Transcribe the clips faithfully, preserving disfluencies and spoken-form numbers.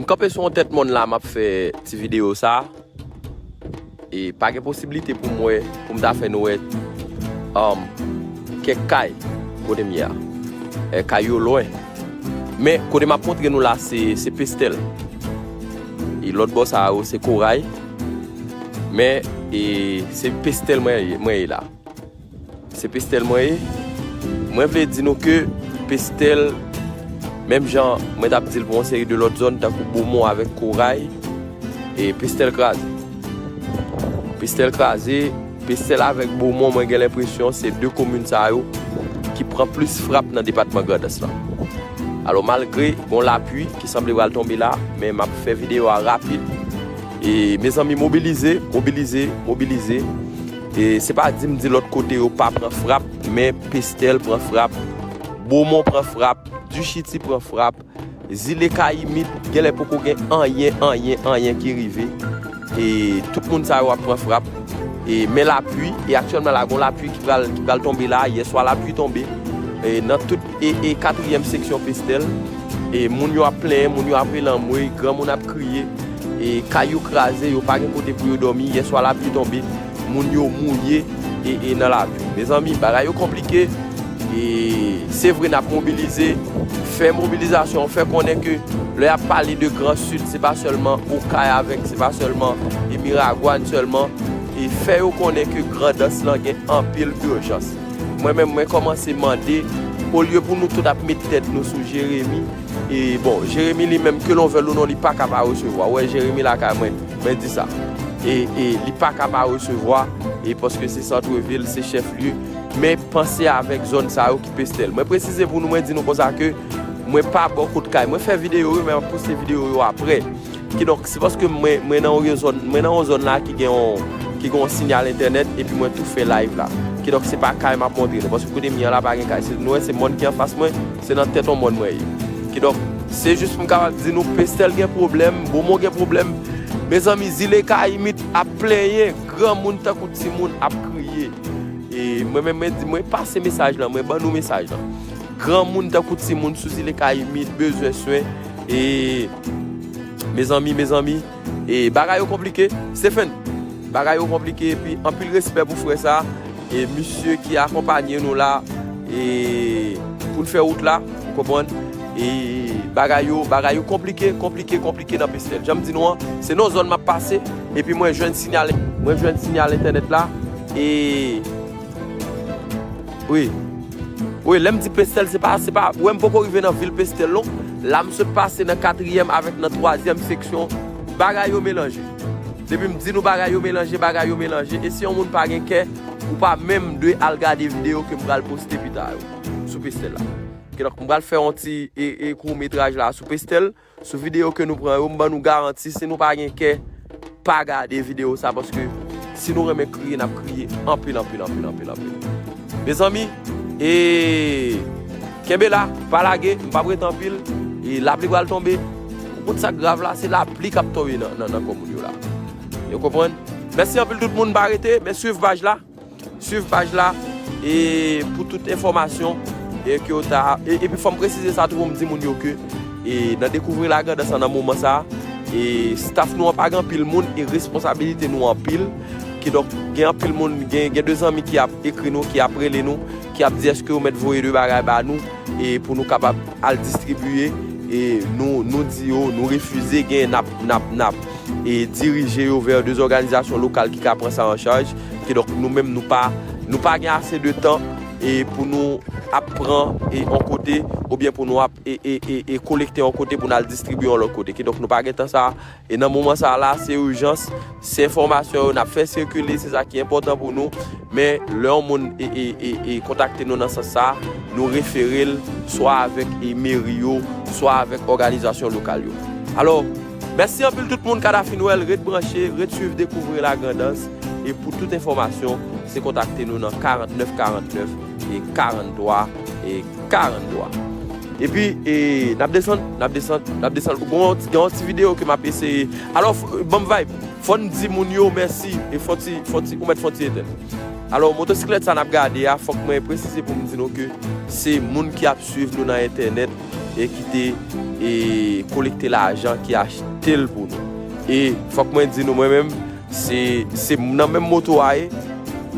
M kanpe sou yon tèt mòn la, m ap fè ti videyo sa. E pa gen posiblite pou m wè, pou m ta fè nou wè, um, kèk kay kote m ye a. E, kay yo lwen. Men kote m ap montre nou la, se, se Pestèl. E lòt bò sa yo, se Koray. Men, e, se Pestèl mwen ye, mwen ye la. Se Pestèl mwen ye. Mwen vle di nou ke Pestèl, menm jan mwen t ap di l pou yon seri de lòt zòn, tankou Bomon avèk Koray, e Pestèl kraze. Pestèl kraze, Pestèl avèk Bomon, mwen gen lenpresyon se de komin sa yo ki pran plis frap nan depatman Grandans lan. Alò, malgre gon lapli ki sanble pral tonbe la, men m ap fè videyo a rapid. E, mezanmi, mobilize, mobilize, mobilize. E se pa di m di lòt kote yo pa pran frap, men Pestèl pran frap, Bomon pran frap, Dichiti pran frap, Zile Kayimit, genlè poko gen anyen, anyen, anyen ki rive. E tout moun sa yo ap pran frap. E men lapli, e aktyèlman la, gon lapli ki pral, ki pral tonbe la, yèswa lapli tonbe. E nan tout, e, e katriyèm seksyon Pestèl, e moun yo ap plenyen, moun yo ap rele anmwey, granmoun ap kriye, e kay yo kraze, yo pa gen kote pou yo dòmi, yèswa lapli tonbe, moun yo mouye, e, e nan lapli. Mezanmi, bagay yo konplike, e se vre n ap mobilize, fè mobilizasyon, fè konnen ke lè y ap pale de Gran Sid, se pa sèlman Okay avèk, se pa sèlman, e Miragwàn sèlman, e fè yo konnen ke Grandans lan gen anpil ijans. Mwen menm, mwen kòmanse mande, olye pou nou tout ap met tèt nou sou Jeremi, e bon, Jeremi li menm, ke l on vle l ou non, li pa ka pa resevwa. Ou wè, Jeremi lakay mwen, mwen di sa. E, e li pa ka pa resevwa, e paske se santrevil, se chèf lye, men panse avèk zòn sa yo ki Pestèl. Mwen presize pou nou, mwen di nou konsa ke mwen pa bò kot kay. Mwen fè videyo, wi, men m ap poste videyo yo apre. Kidonk, se paske mwen, mwen nan yon zòn, mwen nan yon zòn la ki gen yon, ki gen yon sinyal entènèt, epi mwen tou fè live la. Kidonk, se pa kay m ap montre nou, paske kote m ye a la pa gen kay. Se, nou wè, se mòn ki anfas mwen, se nan tèt yon mòn mwen ye. Kidonk, se jis pou m kapab di nou, Pestèl gen pwoblèm, Bomon gen pwoblèm. Mezanmi, Zile Kayimit ap plenyen, granmoun tankou timoun ap kriye. E mwen menm, mwen di, mwen pase mesaj lan, mwen ban nou mesaj lan. Granmoun tankou timoun sou Zile Kayimit bezwen swen. E mezanmi, mezanmi, e bagay yo konplike. Stephen, bagay yo konplike, epi anpil respè pou frè sa. E misye ki akonpanye nou la, e pou n fè wout la, ou konprann? E bagay yo, bagay yo konplike, konplike, konplike nan Pestèl. Jan m di nou an, se nan zòn m ap pase, epi mwen jwenn sinyal, mwen jwenn sinyal entènèt la, e wi. Wi, lè m di Pestèl, se pa, se pa, ou wè m poko rive nan vil Pestèl non. La m sot pase nan katriyèm avèk nan twazyèm seksyon. Bagay yo melanje. Depi m di nou bagay yo melanje, bagay yo melanje. E si yon moun pa gen kè, ou pa menm dwe al gade videyo ke m pral poste pita yo sou Pestèl la. Kidonk, m pral fè yon ti, e, e, kout metraj la sou Pestèl, sou videyo ke nou pran yo, m ban nou garanti, si nou pa gen kè, pa gade videyo sa, paske si nou renmen kriye, n ap kriye anpil, anpil, anpil, anpil, anpil. Mezanmi, e, kenbe la, pa lage, m p ap rete anpil, e lapli pral tonbe. Ou konn sa k grav la, se lapli k ap tonbe nan, nan, nan kò moun yo la. Yo konprann? Mèsi anpil tout moun, pa rete, men swiv paj la. Swiv paj la, e pou tout enfòmasyon, e ke w ta, e, epi fò m presize sa tou pou m di moun yo ke, e nan Dekouvrir la Grand'Anse nan moman sa, e staff nou an pa gen anpil moun e responsabilite nou anpil. Kidonk, gen anpil moun, gen, gen de zanmi ki ap ekri nou, ki ap rele nou, ki ap di èske yo mèt voye de bagay ba nou, e pou nou kapab al distribiye, e nou, nou di yo, nou refize, gen n ap, n ap, n ap, e dirije yo vè de zòganizasyon lokal ki ka pran sa an chaj. Kidonk, nou menm, nou pa, nou pa gen ase de tan, e pou nou ap pran, e yon kote, oubyen pou nou ap, e, e, e, e kolekte yon kote pou n al distribiye yon lòt kote. Kidonk, nou pa gen tan sa. E nan moman sa la, se ijans, se enfòmasyon yo n ap fè sikile, se sa ki enpòtan pou nou. Men lè yon moun e, e, e, e kontakte nou nan sans sa, nou refere l swa avèk, e, meri yo, swa avèk òganizasyon lokal yo. Alò, mèsi anpil tout moun, Kadafi Nwèl, ret branche, ret swiv Dekouvrir la Grand'Anse, e pou tout enfòmasyon, se kontakte nou nan karant nèf karant nèf e karant twa e karant twa. Epi, e, n ap desann, n ap desann, n ap desann. Gon, gen yon ti videyo ke m ap eseye. Alò, f-, ban m vibe. Fò n di moun yo mèsi. E fò ti, fò ti, ou mèt fò ti etèn. Alò, motosiklèt sa n ap gade a, fòk mwen presize pou m di nou ke se moun ki ap swiv nou nan entènèt. e ki te e, kolekte lajan, ki achte l pou nou. E fòk mwen di nou, mwen menm, se, se nan menm moto a ye,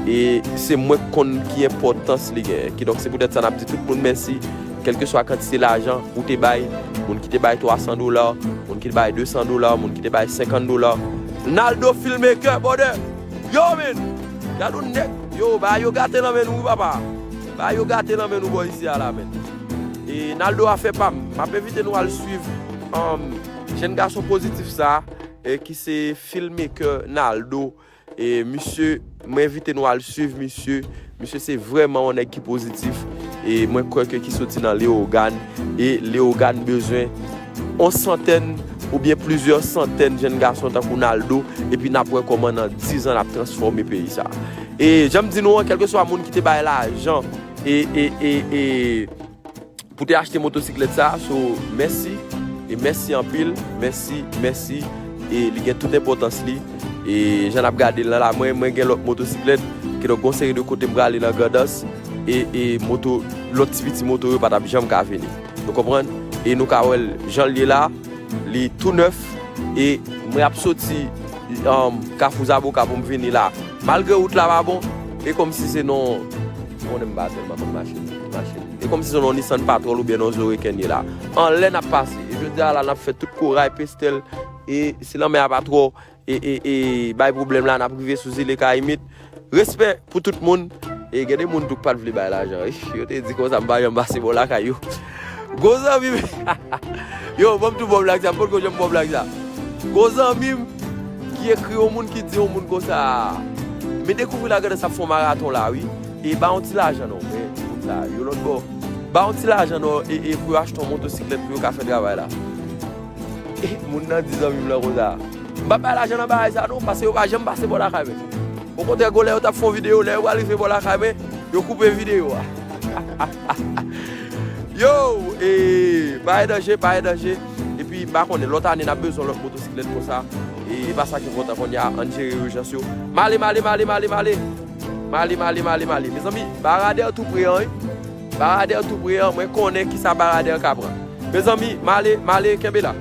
e se mwen k konn ki enpòtans li genyen. Kidonk, se poutèt sa n ap di tout moun mèsi, kèlkeswa kantite lajan ou te bay, moun ki te bay twa san dola, moun ki te bay de san dola, moun ki te bay senkant dola. Naldo Filmmaker, brother! Yo, men! Gad yon nèg! Yo, bagay yo gate nan men nou, wi, papa! Bagay yo gate nan men nou, bò, isi a la, men. E Naldo a fè pa m. M ap envite nou al swiv, um, jèn gason pozitif sa, e ki se Filmmaker Naldo. E misye, mwen envite nou al swiv misye. Misye se vrèman yon nèg ki pozitif. E mwen kwè ke ki soti nan Leyogàn. E Leyogàn bezwen yon santèn oubyen plizyè santèn jèn gason tankou Naldo. Epi n ap wè kòman nan diz an n ap transfòme peyi sa. E jan m di nou an, kèlkeswa moun ki te bay lajan e, e, e, e, pou te achte motosiklèt sa, so, mèsi, e mèsi anpil, mèsi, mèsi, e li gen tout enpòtans li. E jan n ap gade l la, la, mwen, mwen gen lòt motosiklèt, kidonk gon seri de kote m prale nan Grandans, e, e moto, lòt ti piti moto yo pa t ap janm ka vini. Nou konprann? E nou ka wè l jan l ye la, li tou nèf, e mwen ap soti, um, Kafou Zaboka pou m vini la. Malgre wout la pa bon, e kòmsi se non, konnen m pa tèlman konn machin, machin. E kòmsi se non Nissan Patrol oubyen non Zorekèn ye la. Anlè n ap pase. E jodi a la, n ap fè tout koray, pestèl, e si lanmè a pa twò, e, e, e, bay pwoblèm la, n ap rive sou zile Kayimit. Respè pou tout moun. E gen de moun tou k pa t vle bay lajan. Ish, yo te di konsa m pa janm pase bò lakay yo. Gwo zanmi m. Yo, ban m tou bon blag sa. M potko janm bon blag sa. Gwo zanmi m ki ekri yon moun ki di yon moun konsa. Men dekouvri la gade sa ap fè yon maraton la, wi. E ba yon ti lajan non. Men moun sa yo lòt bò. Ba yon ti lajan non e, e pou yo achte yon motosiklèt pou yo ka fè travay la. E moun nan di zanmi m lan konsa. M pa bay lajan nan bagay sa non, paske yo pa janm pase bò lakay mwen. Okontrè, gwo lè yo t ap fè yon videyo, lè yo pral rive bò lakay mwen, yo koupe videyo a. Yo, e, pa gen danje, pa gen danje. Epi, m pa konnen, lòt ane n ap bezwen lòt motosiklèt konsa. E, e pa sa ki enpòtan kounye a, ann jere ijans yo. M ale, m ale, m ale, m ale, m ale. M ale, m ale, m ale, m ale. Mezanmi, baradè tou pre an, wi. Baradè tou pre an, mwen konnen kisa baradè ka pran. Mezanmi, m ale, m ale, kenbe la.